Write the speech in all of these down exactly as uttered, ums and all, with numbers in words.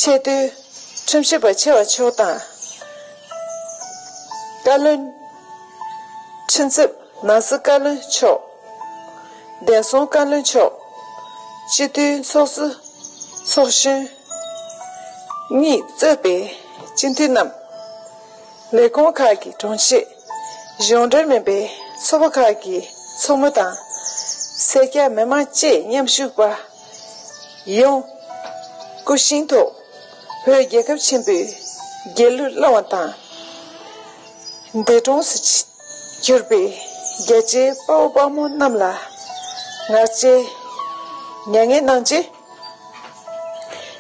ཆེས་མཐོའི་ཁྲིམས་ཞིབ་པ་ཆེ་བ་མཆོག་དང་། བཀའ་བློན། ཁྲིམས་རྩིབ་ནང་སྲིད་བཀའ་བློན་མཆོག་བདེ་སྲུང་བཀའ་བློན་མཆོག་སྤྱི་འཐུས་ཚོགས་གཙོ། ཚོགས་གཞོན་གཉིས་གཙོས་པའི་སྤྱི་འཐུས་རྣམས། ལས་ཁུངས་ཁག་གི་དྲུང་ཆེ། གཞུང་འབྲེལ་མིན་པའི་ཚོགས་པ་ཁག་གི་ཚོགས་མི་དང་། སེར་སྐྱ་མི་མང་བཅས་མཉམ་ཞུགས་པ་ཡོངས་སྐུ་བཞེངས་ཐོག་བོད་རྒྱལ་ཁབ་ཆེན་པོའི་རྒྱལ་གླུ་བླངས་པ་དང་། འདས་གྲོངས་སུ་གྱུར་པའི་རྒྱལ་གཅེས་དཔའ་བོ་དཔའ་མོ་རྣམས་ལ་ངར་བརྩེའི་མྱ་ངན་གནང་རྗེས།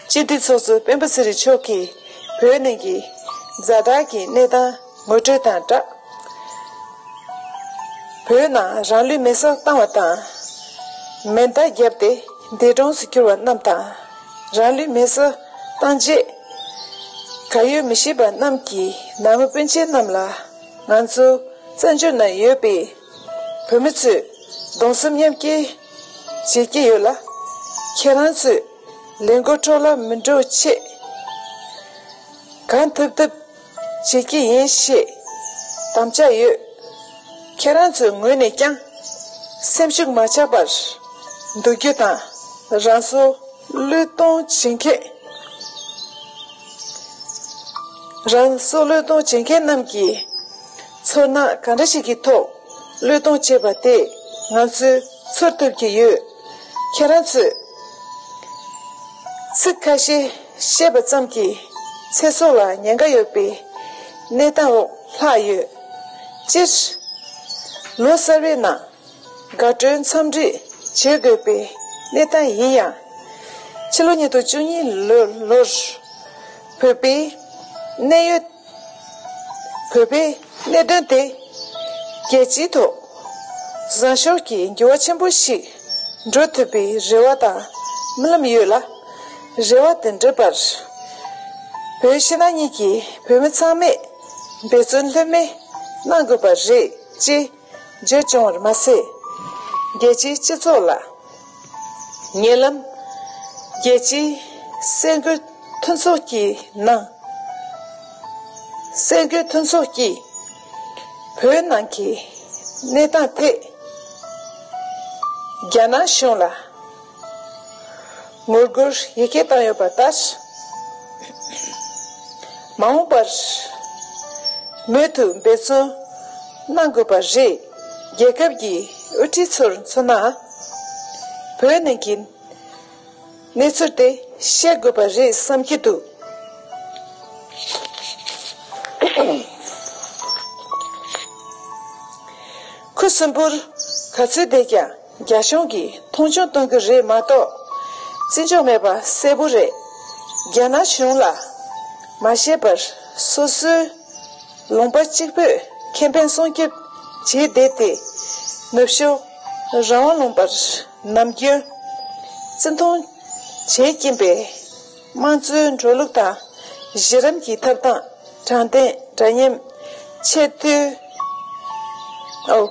སྤྱི་འཐུས་ཚོགས་གཙོ་སྤེན་པ་ཚེ་རིང་མཆོག་གིས་བོད་ནང་གི་ཛ་དྲག་གི་གནས་སྟངས་ངོ་སྤྲོད་དང་སྦྲགས། བོད་ནང་རང་ལུས་མེར་སྲེག་བཏང་བ་དང་། མེ་མདའ་བརྒྱབ་སྟེ་འདས་གྲོངས་སུ་གྱུར་བ་རྣམས་དང་། རང་ལུས་མེར་སྲེག་བཏང་རྗེས། གར་ཡོད་མི་ཤེས་པ་རྣམས་ཀྱི་ནང་མི་སྤུན་མཆེད་རྣམས་ལ་ང་ཚོ་བཙན་བྱོལ་ནང་ཡོད་པའི་བོད་མི་ཚོས་གདུང་སེམས་མཉམ་སྐྱེད་བྱེད་ཀྱི་ཡོད་ལ། ཁྱེད་རང་ཚོས་ལས་འགུལ་འཕྲོ་བརླག་མི་འགྲོ་ཆེད་གང་ཐུབ་ཐུབ་བྱེད་ཀྱི་ཡིན་ཞེས་དམ་བཅའ་ཡོད། ཁྱེད་རང་ཚོའི་ངོས་ནས་ཀྱང་སེམས་ཤུགས་མ་ཆག་པར་འདུག་རྒྱུ་དང་། རང་སྲོག་བློས་གཏོང་བྱེད་མཁན། རང་སྲོག་བློས་གཏོང་བྱེད་མཁན་རྣམས་ཀྱིས་ཚོར་སྣང་གང་འདྲ་ཞིག་གི་ཐོག་བློས་གཏོང་བྱས་པ་དེ་ང་ཚོས་ཚོར་ཐུབ་ཀྱི་ཡོད། ཁྱེད་རང་ཚོས་ཚིག་ཁ་ཤས་བཤད་པ་ཙམ་གྱིས་ཚེ་སྲོག་ལ་ཉེན་ཁ་ཡོད་པའི་གནས་སྟངས་འོག་ལྷག་ཡོད། སྤྱིར་ལོ་གསར་བའི་ནང་དགའ་སྤྲོའི་འཚམས་འདྲི་བྱེད་དགོས་པའི་གནས་སྟངས་ཡིན་ཡང་། ཕྱི་ལོ་ཉིས་སྟོང་བཅུ་གཉིས་ལོ་ལོར་བོད་པའི་གནད་ཡོད། བོད་པའི་གནད་དོན་དེ་རྒྱལ་སྤྱིའི་ཐོག་བཟང་ཕྱོགས་ཀྱི་འགྱུར་བ་ཆེན་པོ་ཞིག་འགྲོ་ཐུབ་པའི་རེ་བ་དང་སྨོན་ལམ་ཡོད་ལ། རེ་བ་དེ་འགྲུབ་པར་བོད་ཕྱི་ནང་གཉིས་ཀྱི་བོད་མི་ཚང་མས་འབད་བརྩོན་ལྷོད་མེད་གནང་དགོས་པ་རེད་ཅེས་བརྗོད་བྱུང་བར་མ་ཟད། རྒྱལ་སྤྱིའི་སྤྱི་ཚོགས་ལ་ཉེ་ལམ་རྒྱལ་སྤྱིའི་གསར་འགོད་མཐུན་ཚོགས་ཀྱི་ནང་། གསར་འགོད་མཐུན་ཚོགས་ཀྱིས་བོད་ནང་གི་གནས་སྟངས་ཐད་རྒྱ་ནག་གཞུང་ལ་ངོ་རྒོལ་ཡི་གེ་བཏང་ཡོད་པ་ལྟར། མ་འོངས་པར་མུ་མཐུད་འབད་བརྩོན་གནང་དགོས་པ་རེད། རྒྱལ་ཁབ་ཀྱི་དབུ་ཁྲིད་ཚོར་མཚོན་ན། བོད་ནང་གི་གནས་ཚུལ་དེ་བཤད་དགོས་པ་རེད་བསམ་གྱི་འདུག་ཁུ་སིམ་པོར་ག་ཚོད་བསྡད་ཀྱང་རྒྱ་གཞུང་གིས་མཐོང་ཆུང་གཏོང་གི་རེད་མ་གཏོགས། བརྩི་འཇོག་མེད་པ་གསལ་པོ་རེད། རྒྱ་ནག་གཞུང་ལ་མ་བཤད་པར་སོ་སོའི་ལུང་པ་གཅིག་པོས་ཁེ་ཕན་སྲུང་སྐྱོབ་བྱས་བསྡད་དེ། ནུབ་ཕྱོགས་རང་དབང་ལུང་པར་ནམ་རྒྱུན་བརྩི་མཐོང་བྱེད་ཀྱིན་པའི་དམངས་གཙོའི་འགྲོ་ལུགས་དང་གཞི་རིམ་གྱི་ཐོབ་ཐང་། དྲང་བདེན། འདྲ་མཉམ། ཆེས་མཐོའི། ཨོ།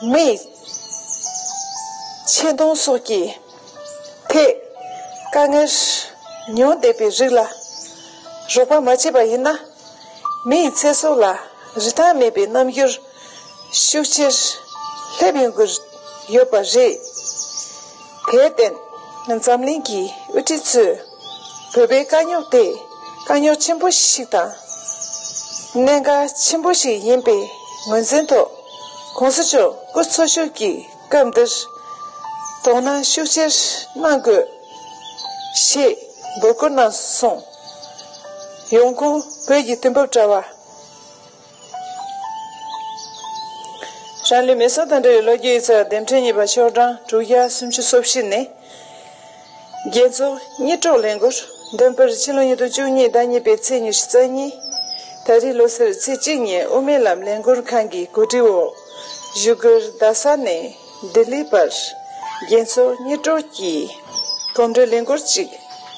མིའི་ཆེ་མཐོང་སོགས་ཀྱི་ཐད་དཀའ་ངལ་མྱོང་བསྡད་པའི་རིགས་ལ་རོགས་པ་མ་བྱས་པ་ཡིན་ན། མིའི་ཚེ་སྲོག་ལ་རིན་ཐང་མེད་པའི་རྣམ་འགྱུར་ཤུགས་ཆེར་སླེབས་ཡོང་གི་ཡོད་པ་རེད། དེར་བརྟེན། འཛམ་གླིང་གི་དབུ་ཁྲིད་ཚོས་བོད་པའི་དཀའ་རྙོག་དེ་དཀའ་རྙོག་ཆེན་པོ་ཞིག་དང་། གནད་འགག་ཆེན་པོ་ཞིག་ཡིན་པའི་ངོས་འཛིན་ཐོག་གོང་ས་མཆོག་སྐུ་འཚོ་བཞུགས་ཀྱི་སྐབས་འདིར་དོ་སྣང་ཤུགས་ཆེར་གནང་དགོས་ཞེས་འབོད་སྐུལ་གནང་སོང་། ཡོང་ཁུངས། བོད་ཀྱི་དུས་བབ་དྲ་བ། རང་ལུས་མེ་སྲེག་དང་འབྲེལ་བའི་ལོ་རྒྱུས་ཡིག་ཚགས་རྡེབ་འཕྲེང་གཉིས་པ་ཤོག་གྲངས་དྲུག་བརྒྱ་སུམ་ཅུ་སོ་བཞི་ནས། རྒྱལ་ཚོགས་གཉེར་གྲོགས་ལས་འགུལ་འདོན་པར་ཕྱི་ལོ་ཉིས་སྟོང་བཅུ་གཉིས་ཟླ་གཉིས་པའི་ཚེས་ཉི་ཤུ་རྩ་གཉིས། ད་རེས་ལོ་སར་ཚེས་གཅིག་ཉིན་དབུ་མའི་ལམ་ལས་འགུལ་ཁང་གི་གོ་སྒྲིག་འོག་བཞུགས་སྒར་རྡ་ས་ནས་ལྡི་ལི་བར་རྒྱལ་ཚོགས་གཉེར་གྲོགས་ཀྱི་གོམ་བགྲོད་ལས་འགུལ་གཅིག་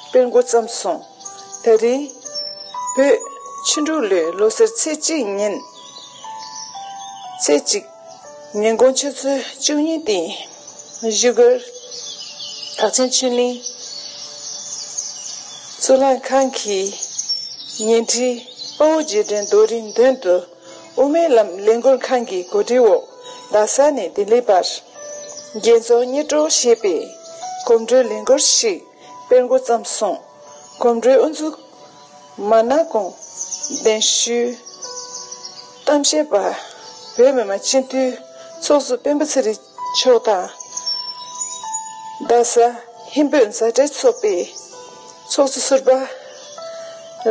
སྤེལ་འགོ་བརྩམས་སོང་། ད་རེས་བོད་ཆུ་འབྲུག་ལོའི་ལོ་སར་ཚེས་གཅིག་ཉིན། ཚེས་གཅིག་ཉིན་གུང་ཆུ་ཚོད་བཅུ་གཉིས་སྟེང་བཞུགས་སྒར་གངས་ཅན་ཆོས་གླིང་ གཙུག་ལག་ཁང་གི་ཉེ་འཁྲིས་དཔའ་བོ་རྗེས་དྲན་རྡོ་རིང་མདུན་དུ་དབུ་མའི་ལམ་ལས་འགུལ་ཁང་གི་གོ་སྒྲིག་འོག་རྡ་ས་ནས་ལྡི་ལི་བར་རྒྱལ་ཚོགས་གཉེར་སྒྲོག་ཞེས་པའི་གོམ་བགྲོད་ལས་འགུལ་ཞིག་སྤེལ་འགོ་བརྩམས་སོང་། གོམ་བགྲོད་དབུ་འཛུགས་མ་ན་ཀོང་གདན་ཞུས་གཏམ་བཤད་པ་བོད་མི་མང་སྤྱི་འཐུས་ཚོགས་གཙོ་སྤེན་པ་ཚེ་རིང་མཆོག་དང་། རྡ་ས་ཧིན་བོད་མཛའ་འབྲེལ་ཚོགས་པའི་ཚོགས་གཙོ་ཟུར་པ་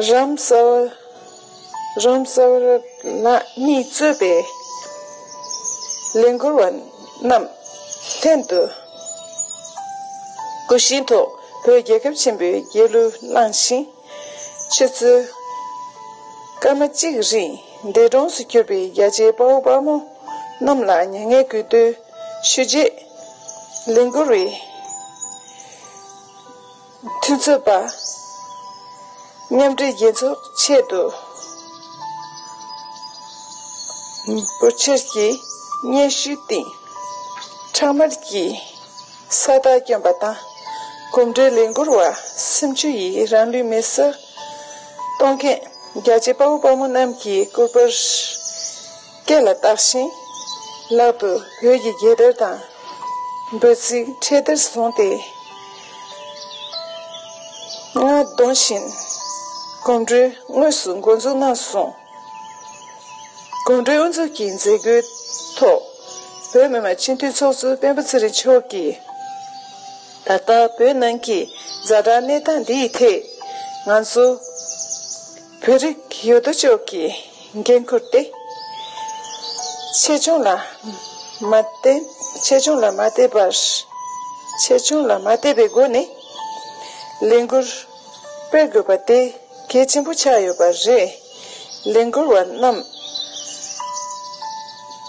རམ་ས་བ་རམ་ས་བ་ལགས་གཉིས་གཙོས་པའི་ལས་འགུལ་བ་རྣམས་ལྷན་དུ་སྐུ་བཞེངས་ཐོག་བོད་རྒྱལ་ཁབ་ཆེན་པོའི་རྒྱལ་གླུ་བླངས་ཤིང་། ཆུ་ཚོད་སྐར་མ་གཅིག་རིང་འདས་གྲོངས་སུ་གྱུར་པའི་རྒྱ་ཆེའི་དཔའ་བོ་དཔའ་མོ་རྣམས་ལ་མྱ་ངན་གུས་འདུད་ཞུ་རྗེས། ལས་འགུལ་བའི་མཐུན་ཚོགས་པ་མཉམ་འབྲེལ་རྒྱལ་ཚོགས་ཆེད་དུ་འབུལ་ཕྱིར་གྱི་སྙན་ཞུའི་སྟེང་ཁྲག་དམར་གྱི་ས་རྟགས་བསྐྱོན་པ་དང་། གོམ་བགྲོད་ལས་འགུལ་བ་སུམ་ཅུ་ཡིས་རང་ལུས་མེར་སྲེག་གཏོང་མཁན་རྒྱ་ཆེ་དཔའ་བོ་དཔའ་མོ་རྣམས་ཀྱི་སྐུ་པར་སྐེ་ལ་བཏགས་ཤིང་། ལག་ཏུ་བོད་ཀྱི་རྒྱལ་དར་དང་འབོད་ཚིག་འཕྲེད་དར་བཟུང་སྟེ། རྔ་བརྡུངས་བཞིན་གོམ་བགྲོད་དངོས་སུ་འགོ་འཛུགས་གནང་སོང་། གོམ་བགྲོད་དབུ་འཛུགས་ཀྱི་མཛད་སྒོའི་ཐོག་བོད་མི་མང་སྤྱི་འཐུས་ཚོགས་གཙོ་སྤེན་པ་ཚེ་རིང་མཆོག་གིས། ད་ལྟ་བོད་ནང་གི་ཛ་དྲག་གནས་སྟངས་འདིའི་ཐད་ང་ཚོ་བོད་རིགས་ཡོད་དོ་ཅོག་གི་འགན་ཁུར་ཏེ། ཆེ་ཆུང་ལ་མ་བརྟེན། ཆེ་ཆུང་ལ་མ་བལྟས་པར། ཆེ་ཆུང་ལ་མ་བལྟས་པའི་སྒོ་ནས་ལས་འགུལ་སྤེལ་དགོས་པ་དེ་གལ་ཆེན་པོ་ཆགས་ཡོད་པ་རེད། ལས་འགུལ་བ་རྣམས་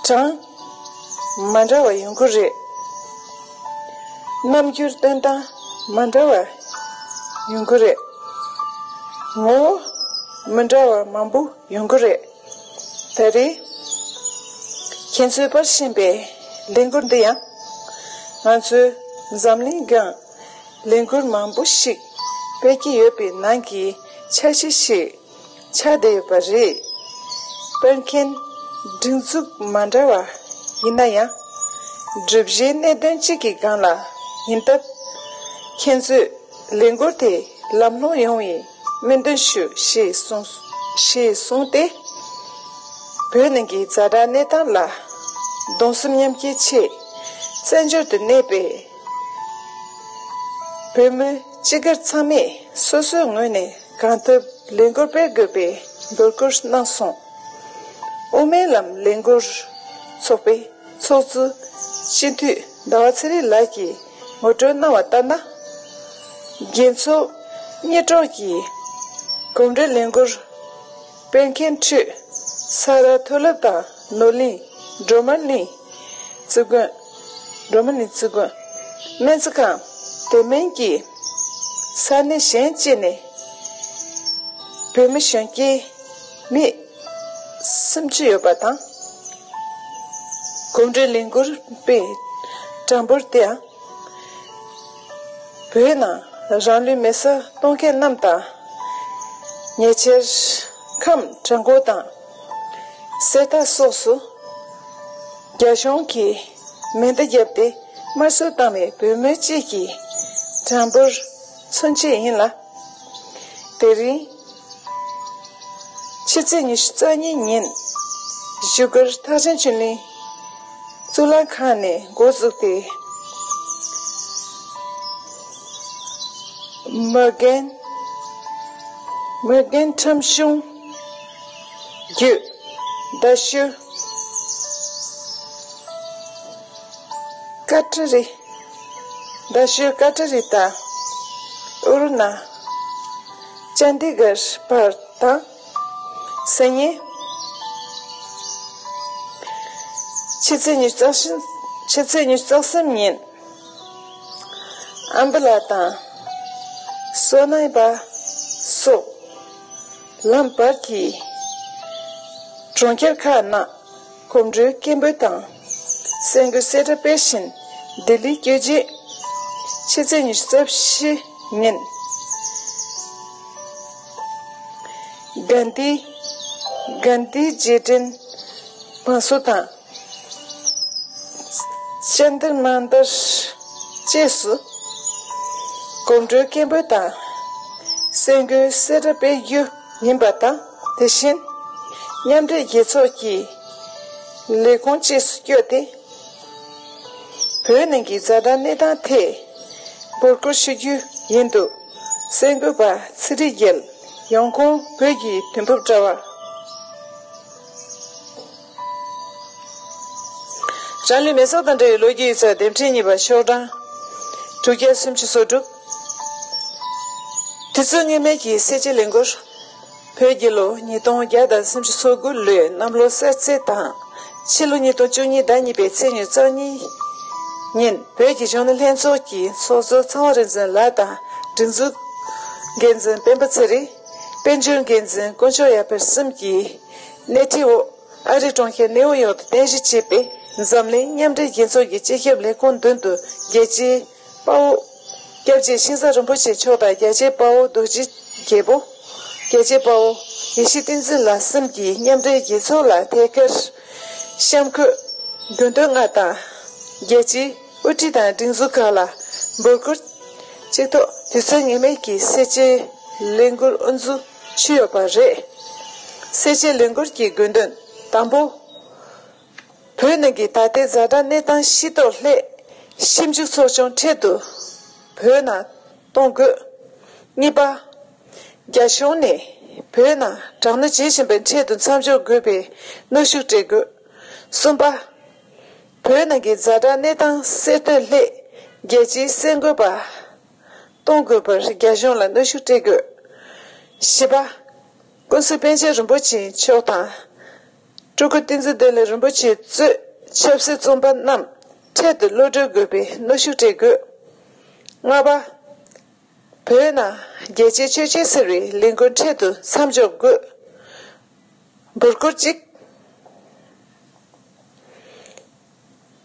གྲངས་མ་འདྲ་བ་ཡོང་གི་རེད། རྣམ་འགྱུར་སྟོན་སྟངས་མ་འདྲ་བ་ཡོང་གི་རེད། ངོ་བོ་མི་འདྲ་བ་མང་པོ་ཡོང་གི་རེད། ད་རེས་ཁྱེད་ཚོས་པར་ཕྱིན་པའི་ལས་འགུལ་འདི་ཡང་ང་ཚོའི་འཛམ་གླིང་སྒང་ལས་འགུལ་མང་པོ་ཞིག་སྤེལ་གྱི་ཡོད་པའི་ནང་གི་ཆ་ཤས་ཤིག་ཆགས་བསྡད་ཡོད་པ་རེད། སྤེལ་མཁན་སྒྲིག་འཛུགས་མ་འདྲ་བ་ཡིན་ན་ཡང་། སྒྲུབ་གཞིའི་གནད་དོན་གཅིག་གི་སྒང་ལ་ཡིན་སྟབས། ཁྱེད་ཚོས་ལས་འགུལ་དེ་ལམ་ལྷོང་ཡོང་བའི་སྨོན་འདུན་ཞུ་ཞེས་གསུངས། ཞེས་གསུངས་ཏེ། བོད་ནང་གི་ཛ་དྲག་གནས་སྟངས་ལ་གདུང་སེམས་མཉམ་སྐྱེད་ཆེད་བཙན་བྱོལ་དུ་གནས་པའི་བོད་མི་སྤྱི་སྒེར་ཚང་མས་སོ་སོའི་ངོས་ནས་གང་ཐུབ་ལས་འགུལ་སྤེལ་དགོས་པའི་འབོད་སྐུལ་གནང་སོང་། དབུ་མའི་ལམ་ལས་འགུལ་ཚོགས་པའི་ཚོགས་གཙོ་སྤྱི་འཐུས་ཟླ་བ་ཚེ་རིང་ལགས་ཀྱིས་ངོ་སྤྲོད་གནང་བ་ལྟར་ན། རྒྱལ་ཚོགས་གཉེར་སྒྲོག་གིས་གོམ་བགྲོད་ལས་འགུལ་སྤེལ་མཁན་ཁྲོད་ས་རཱ་མཐོ་སློབ་དང་ནོར་གླིང་སྒྲོལ་མ་གླིང་རྩིས་དགོན། སྒྲོལ་མ་གླིང་རྩིས་དགོན། སྨན་རྩིས་ཁང་། དེ་མིན་གྱི་ས་གནས་གཞན་བཅས་ནས་བོད་མི་གཞོན་སྐྱེས་མི་སུམ་ཅུ་ཡོད་པ་དང་། གོམ་བགྲོད་ལས་འགུལ་སྤེལ་གྲངས་འབོར་དེའང་། བོད་ནང་རང་ལུས་མེར་སྲེག་གཏོང་མཁན་རྣམས་དང་། ཉེ་ཆར་ཁམས་བྲག་འགོ་དང་གསེར་རྟ་སོགས་སུ་རྒྱ་གཞུང་གིས་མེ་མདའ་བརྒྱབ་སྟེ་དམར་གསོད་བཏང་བའི་བོད་མི་གཅིག་གི་གྲངས་འབོར་མཚོན་བྱེད་ཡིན་ལ། དེ་རིང་ཕྱི་ཚེས་ཉི་ཤུ་རྩ་གཉིས་ཉིན་བཞུགས་སྒར་ཐེག་ཆེན་ཆོས་གླིང་གཙུག་ལག་ཁང་ནས་འགོ་བཙུགས་ཏེ། མི་རྒན། མི་རྒན་ཁྲིམས་གཞུང་བརྒྱུད་རྡ་ཤོད་ཀ་ཏྲ་རི། རྡ་ཤོད་ཀ་ཏྲ་རི་དང་ཨུ་རུ་ན་ཅན་དི་གར་བར་དང་། སང་ཉིན་ཕྱི་ཚེས་ཉི་ཤུ་རྩ་གསུམ། ཕྱི་ཚེས་ཉི་ཤུ་རྩ་གསུམ་ཉིན་ཨམ་བྷ་ལ་དང་སོ་ནའི་པ་སོགས་ལམ་བར་གྱི་གྲོང་ཁྱེར་ཁག་ནང་གོམ་བགྲོད་སྐད་འབོད་དང་གསར་འགོད་གསལ་བསྒྲགས་སྤེལ་བཞིན་ལྡི་ལི་བསྐྱོད་རྗེས། ཕྱི་ཚེས་ཉི་ཤུ་རྩ་བཞི་ཉིན་ གྷན་དྷི། གྷན་དྷི་རྗེས་དྲན་དམངས་སྲོལ་དང་། ཅན་དར་མན་དར་བཅས་སུ་གོམ་བགྲོད་སྐད་འབོད་དང་། གསར་འགོད་གསལ་བསྒྲགས་སྤེལ་རྒྱུ་ཡིན་པ་དང་། དེ་བཞིན་མཉམ་འབྲེལ་རྒྱལ་ཚོགས་ཀྱི་ལས་ཁུངས་བཅས་སུ་བསྐྱོད་དེ། བོད་ནང་གི་ཛ་དྲག་གནས་སྟངས་ཐད་འབོད་སྐུལ་ཞུ་རྒྱུ་ཡིན་འདུག་གསར་འགོད་པ་ཚེ་རིང་རྒྱལ། ཡོང་ཁུངས་བོད་ཀྱི་དུས་བབ་དྲ་བ། རང་ལུས་མེ་སྲེག་དང་འབྲེལ་བའི་ལོ་རྒྱུས་ཡིག་ཚགས་དེབ་ཕྲེང་གཉིས་པ་ཤོག་གྲངས་དྲུག་བརྒྱ་སུམ་ཅུ་སོ་དྲུག་དུས་ཚོད་སྔོན་མའི་གི་གསལ་བྱེད་ལས་འགུལ། བོད་ཀྱི་ལོ་ཉིས་སྟོང་བརྒྱ་དང་སུམ་ཅུ་སོ་དགུ་ལོའི་གནམ་ལོ་གསར་ཚེས་དང་། ཕྱི་ལོ་ཉིས་སྟོང་བཅུ་གཉིས་ཟླ་གཉིས་པའི་ཚེས་ཉེར་གཉིས་ཉིན། བོད་ཀྱི་གཞོན་ནུ་ལྷན་ཚོགས་ཀྱི་ཚོགས་གཙོ་ཚངས་དབང་རིག་འཛིན་ལགས་དང་། སྒྲིག་འཛུགས་འགན་འཛིན་སྤེན་པ་ཚེ་རིང་། དཔལ་འབྱོར་འགན་འཛིན་དཀོན་མཆོག་ཡར་འཕེལ་གསུམ་གྱི་སྣེ་ཁྲིད་འོག་ཨ་རིའི་གྲོང་ཁྱེར་ནེའུ་ཡོག་ཏུ་རྟེན་གཞི་བྱས་པའི་འཛམ་གླིང་མཉམ་འབྲེལ་རྒྱལ་ཚོགས་ཀྱི་སྤྱི་ཁྱབ་ལས་ཁུངས་མདུན་དུ་རྒྱལ་གཅེས་དཔའ་བོ། སྐྱབས་རྗེ་ཤིང་བཟའ་རིན་པོ་ཆེ་མཆོག་དང་། རྒྱལ་གཅེས་དཔའ་བོ་རྡོ་རྗེ་རྒྱལ་པོ། རྒྱལ་གཅེས་དཔའ་བོ་ཡེ་ཤེས་བསྟན་འཛིན་ལགས་གསུམ་གྱིས་མཉམ་འབྲེལ་རྒྱལ་ཚོགས་ལ་ཐད་ཀར་གཤམ་འཁོད་དགོས་འདུན་ལྔ་དང་། རྒྱལ་སྤྱིའི་དབུ་ཁྲིད་དང་སྒྲིག་འཛུགས་ཁག་ལ་འབོད་སྐུལ་གཅིག་ཐོག་དུས་ཚོད་ངེས་མེད་ཀྱི་གསལ་བྱེད་ལས་འགུལ་དབུ་འཛུགས་ཞུས་ཡོད་པ་རེད། གསལ་བྱེད་ལས་འགུལ་གྱི་དགོས་འདུན་དང་པོ། བོད་ནང་གི་ད་ལྟའི་ཛ་དྲག་གནས་སྟངས་ཤེས་རྟོགས་སླད་ཞིབ་འཇུག་ཚོགས་ཆུང་འཕྲལ་དུ་བོད་ནང་གཏོང་དགོས། གཉིས་པ། རྒྱ་གཞུང་ནས་བོད་ནང་དྲག་གནོན་བྱེད་བཞིན་པའི་འཕྲལ་དུ་མཚམས་འཇོག་དགོས་པའི་གནོན་ཤུགས་སྤྲད་དགོས། གསུམ་པ། བོད་ནང་གི་ཛ་དྲག་གནས་སྟངས་གསལ་སྟོན་སླད་རྒྱལ་སྤྱིའི་གསར་འགོད་པ་གཏོང་དགོས་པར་རྒྱ་གཞུང་ལ་གནོན་ཤུགས་སྤྲད་དགོས། བཞི་པ། ཀུན་གཟིགས་པཎ་ཆེན་རིན་པོ་ཆེ་མཆོག་དང་། སྤྲུལ་སྐུ་བསྟན་འཛིན་བདེ་ལེགས་རིན་པོ་ཆེ་གཙོས་ཆབ་སྲིད་བཙོན་པ་རྣམས་འཕྲལ་དུ་གློད་གྲོལ་དགོས་པའི་གནོན་ཤུགས་སྤྲད་དགོས། ལྔ་པ། བོད་ནང་རྒྱལ་གཅེས་ཆོས་གཅེས་ཟེར་བའི་ལས་འགུལ་འཕྲལ་དུ་མཚམས་འཇོག་དགོས། འབོད་སྐུལ་གཅིག་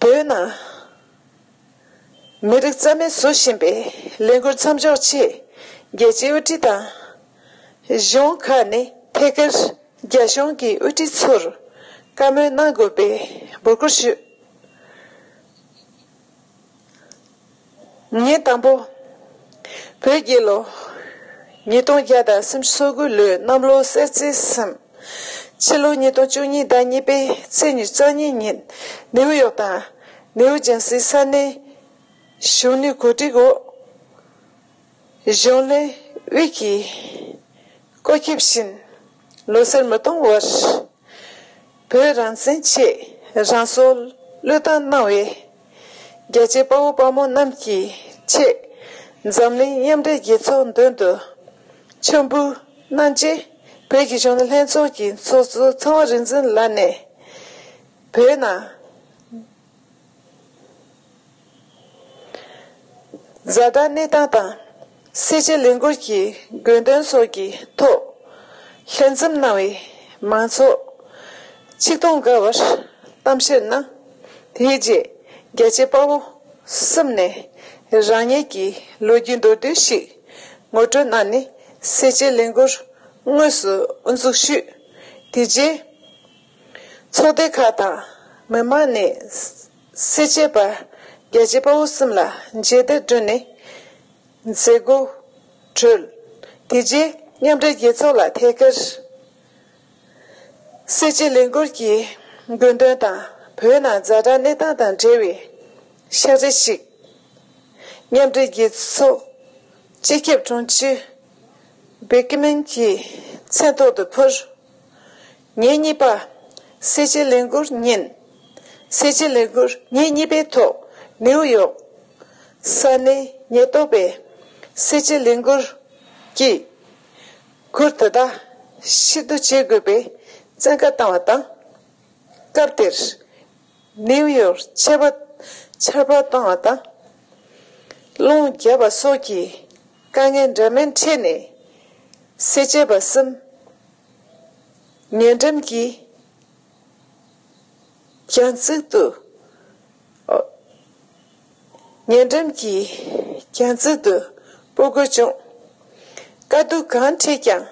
བོད་ནང་མི་རིགས་རྩ་མེད་བཟོ་བཞིན་པའི་ལས་འགུལ་མཚམས་འཇོག་ཆེད་རྒྱལ་སྤྱིའི་དབུ་ཁྲིད་དང་གཞུང་ཁག་ནས་ཐད་ཀར་རྒྱ་གཞུང་གི་དབུ་ཁྲིད་ཚོར་བཀའ་མོལ་གནང་དགོས་པའི་འབོད་སྐུལ་ཞུས། ཉིན་དང་པོ། བོད་ཀྱི་ལོ་ཉིས་སྟོང་བརྒྱ་དང་སུམ་ཅུ་སོ་དགུ་ལོའི་གནམ་ལོ་གསར་ཚེས་གསུམ། ཕྱི་ལོ་ཉིས་སྟོང་བཅུ་གཉིས་ཟླ་གཉིས་པའི་ཚེས་ཉེར་གཉིས་ཉིན་ནེའུ་ཡོག་དང་ནེའུ་ཇར་སིའི་ས་གནས་གཞོན་ནུའི་གོ་སྒྲིག་འོག་གཞོན་ལྷན་དབུས་ཀྱི་བཀོད་ཁྱབ་བཞིན། ལོ་སར་མི་གཏོང་བར་བོད་རང་བཙན་ཆེད་རང་སྲོག་བློས་བཏང་གནང་བའི་རྒྱལ་གཅེས་དཔའ་བོ་དཔའ་མོ་རྣམས་ཀྱི་ཆེད་འཛམ་གླིང་མཉམ་འབྲེལ་རྒྱལ་ཚོགས་མདུན་དུ་མཆོད་འབུལ་གནང་རྗེས། བོད་ཀྱི་གཞོན་ནུ་ལྷན་ཚོགས་ཀྱི་ཚོགས་གཙོ་ཚངས་དབང་རིག་འཛིན་ལགས་ནས་བོད་ནང་ཛ་དྲག་གནས་སྟངས་དང་། གསལ་བྱེད་ལས་འགུལ་གྱི་དགོས་འདུན་སོགས་ཀྱི་ཐོག་ལྷན་འཛོམས་གནང་བའི་མང་ཚོགས་ཆིག་སྟོང་བརྒལ་བར་གཏམ་བཤད་གནང་། དེའི་རྗེས་རྒྱལ་གཅེས་དཔའ་བོ་གསུམ་ནས་རང་ཉིད་ཀྱི་ལོ་རྒྱུས་མདོར་བསྡུས་ཤིག་ངོ་སྤྲོད་གནང་ནས་གསལ་བྱེད་ལས་འགུལ་དངོས་སུ་དབུ་འཛུགས་ཞུས། དེ་རྗེས། ཚོགས་སྡེ་ཁག་དང་མི་མང་ནས་གསལ་བྱེད་པ་རྒྱལ་གཅེས་དཔའ་བོ་གསུམ་ལ་མཇལ་དར་བསྒྲོན་ནས་མཛད་སྒོ་གྲོལ། དེ་རྗེས་མཉམ་འབྲེལ་རྒྱལ་ཚོགས་ལ་ཐད་ཀར་གསལ་བྱེད་ལས་འགུལ་གྱི་དགོས་འདུན་དང་བོད་ནང་ཛ་དྲག་གནས་སྟངས་དང་འབྲེལ་བའི་ཕྱག་བྲིས་ཤིག་མཉམ་འབྲེལ་རྒྱལ་ཚོགས་སྤྱི་ཁྱབ་དྲུང་ཆེ་བྷེ་ཀི་མིན་གྱི་མཚན་ཐོག་ཏུ་ཕུལ། ཉིན་གཉིས་པ། གསལ་བྱེད་ལས་འགུལ་ཉིན། གསལ་བྱེད་ལས་འགུལ་ཉིན་གཉིས་པའི་ཐོག་ནེའུ་ཡོག་ས་གནས་ཉེན་རྟོག་པས་གསལ་བྱེད་ལས་འགུལ་གྱི་གུར་དེ་དག་ཕྱིར་བསྡུ་བྱེད་དགོས་པའི་བཙན་བཀའ་བཏང་བ་དང་། སྐབས་དེར་ནེའུ་ཡོག་ཆར་པ་ཆར་པ་བཏང་བ་དང་། རླུང་བརྒྱབ་པ་སོགས་ཀྱི་དཀའ་ངལ་འདྲ་མིན་འཕྲད་ནས་གསལ་བྱེད་པ་གསུམ་ཉེ་འགྲམ་གྱི་གྱང་རྩིག་ཏུ། ཉེ་འགྲམ་གྱི་གྱང་རྩིག་ཏུ་སྤོ་དགོས་བྱུང་། དཀའ་སྡུག་གང་འཕྲད་ཀྱང་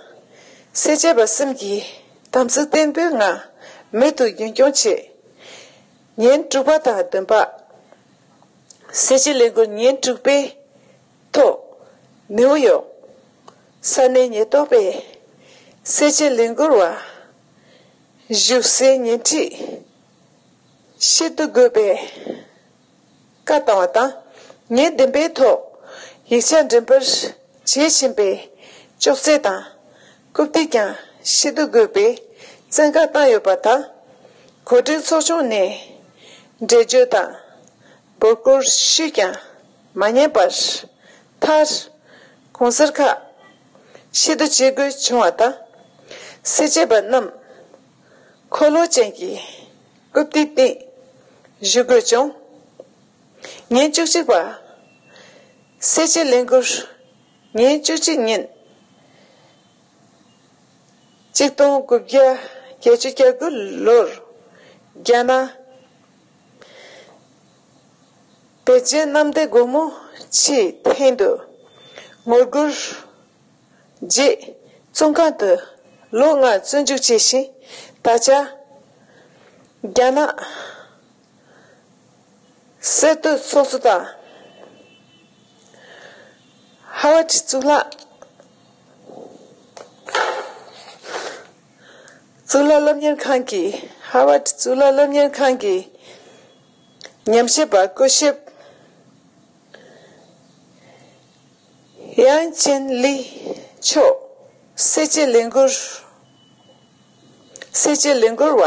སེར་བྱེས་པ་གསུམ་གྱིས་དམ་ཚིག་བརྟན་པོའི་ངང་མུ་མཐུད་རྒྱུན་སྐྱོང་ཆེད། ཉིན་དྲུག་པ་དང་བདུན་པ། སེར་བྱེས་ལས་འགུལ་ཉིན་དྲུག་པའི་ཐོག་ནེའུ་ཡོག་ས་གནས་ཉེན་རྟོག་པས་སེར་བྱེས་ལས་འགུལ་བ་བཞུགས་སའི་ཉེ་འཁྲིས་ཕྱིར་བསྡུ་དགོས་པའི་བཀའ་བཏང་བ་དང་། ཉིན་བདུན་པའི་ཐོག་ཡིག་ཆ་འགྲེམས་སྤེལ་བྱེད་བཞིན་པའི་ཅོག་ཙེ་དང་རྐུབ་སྟེགས་ཀྱང་ཕྱིར་བསྡུ་དགོས་པའི་བཙན་བཀའ་བཏང་ཡོད་པ་དང་། གོ་སྒྲིག་ཚོགས་ཆུང་ནས་འགྲེལ་བརྗོད་དང་འབོད་སྐུལ་ཞུས་ཀྱང་མ་ཉན་པར། མཐར་གོང་གསར་ཁག་ཕྱིར་བསྡུ་བྱེད་དགོས་བྱུང་བ་དང་། སེར་བྱེས་པ་རྣམས་འཁོར་ལོ་ཅན་གྱི་རྐུབ་སྟེགས་སྟེང་བཞུགས་དགོས་བྱུང་། ཉིན་བཅུ་གཅིག་པ། སེར་བྱེས་ལས་འགུལ་ཉིན་བཅུ་གཅིག་ཉིན། གཅིག་སྟོང་དགུ་བརྒྱ་བརྒྱད་ཅུ་གྱ་དགུ་ལོར་རྒྱ་ནག་པེ་ཅིན་གནམ་བདེ་སྒོ་མོ་ཆེའི་སྟེང་དུ་ངོ་རྒོལ་རྗེས་བཙོན་ཁང་དུ་ལོ་ལྔ་བཙོན་འཇུག་བྱས་ཤིང་། ད་ཆ་རྒྱ་ནག་གསར་གཏོད་ཚོགས་གཙོ་དང་། ཧ་ཝར་ཌི་གཙུག་ལག་གཙུག་ལག་སློབ་གཉེར་ཁང་གི། ཧ་ཝར་ཌི་གཙུག་ལག་སློབ་གཉེར་ཁང་གི་ཉམས་ཞིབ་པ་སྐུ་ཞབས་ཡང་ཅིན་ལི་མཆོག་སེར་བྱེས་ལས་འགུལ། སེར་བྱེས་ལས་འགུལ་བ་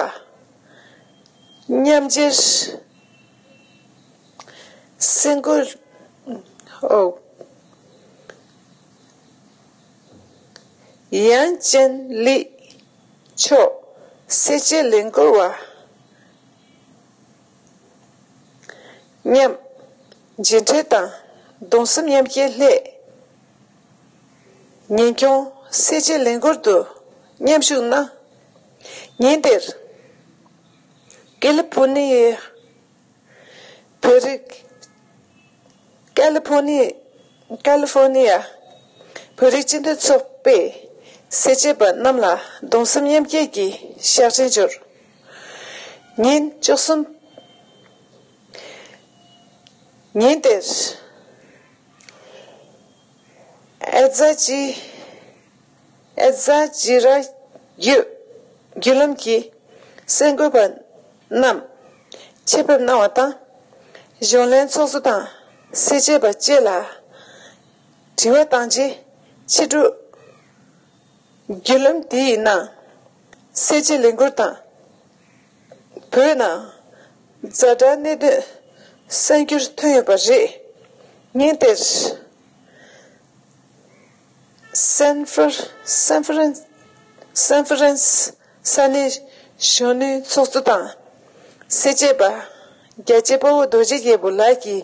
མཉམ་འབྲེལ་སེར་འགུལ། ཨོ། ཡང་ཅིན་ལི་མཆོག་སེར་བྱེས་ལས་འགུལ་བ་མཉམ་མཇལ་འཕྲད་དང་གདུང་སེམས་མཉམ་སྐྱེད་སླད། ཉིན་གུང་སེར་བྱེས་ལས་འགུལ་དུ་མཉམ་ཞུགས་གནང་། ཉིན་དེར་ཀེ་ལི་ཕོར་ནི་ཡའི་བོད་རིགས། ཀེ་ལི་ཕོར་ནི། ཀེ་ལི་ཕོར་ནི་ཡ་བོད་རིགས་སྤྱི་མཐུན་ཚོགས་པའི་སེར་བྱེས་པ་རྣམས་ལ་གདུང་སེམས་མཉམ་སྐྱེད་ཀྱི་ཞལ་ཆེམས་འབྱོར། ཉིན་བཅུ་གསུམ་ཉིན་དེར། ཨེ་ཛ་ཅི། ཨེ་ཛ་ཅི་ར་ཡུ་བརྒྱུད་ལམ་གྱི་གསར་འགོད་པ་རྣམས་ཆེད་ཕེབས་གནང་བ་དང་། གཞུང་ལས་ཚོགས་གཙོ་དང་སེར་བྱེས་པ་བཅས་ལ་དྲི་བ་བཏང་རྗེས་ཕྱི་དྲོ། བརྒྱུད་ལམ་དེའི་ནང་སེར་བྱེས་ལས་འགུལ་དང་། བོད་ནང་ཛ་དྲག་གནད་དོན་གསར་འགྱུར་ཐོན་ཡོད་པ་རེད། ཉིན་དེར་སན་ཧྥ་རན། སན་ཧྥ་རན། སན་ཧྥ་རན་སི་ས་གནས་གཞོན་ནུའི་ཚོགས་གཙོ་དང་། སེར་བྱེས་པ་རྒྱལ་གཅེས་དཔའ་བོ་རྡོ་རྗེ་རྒྱལ་པོ་ལགས་ཀྱི་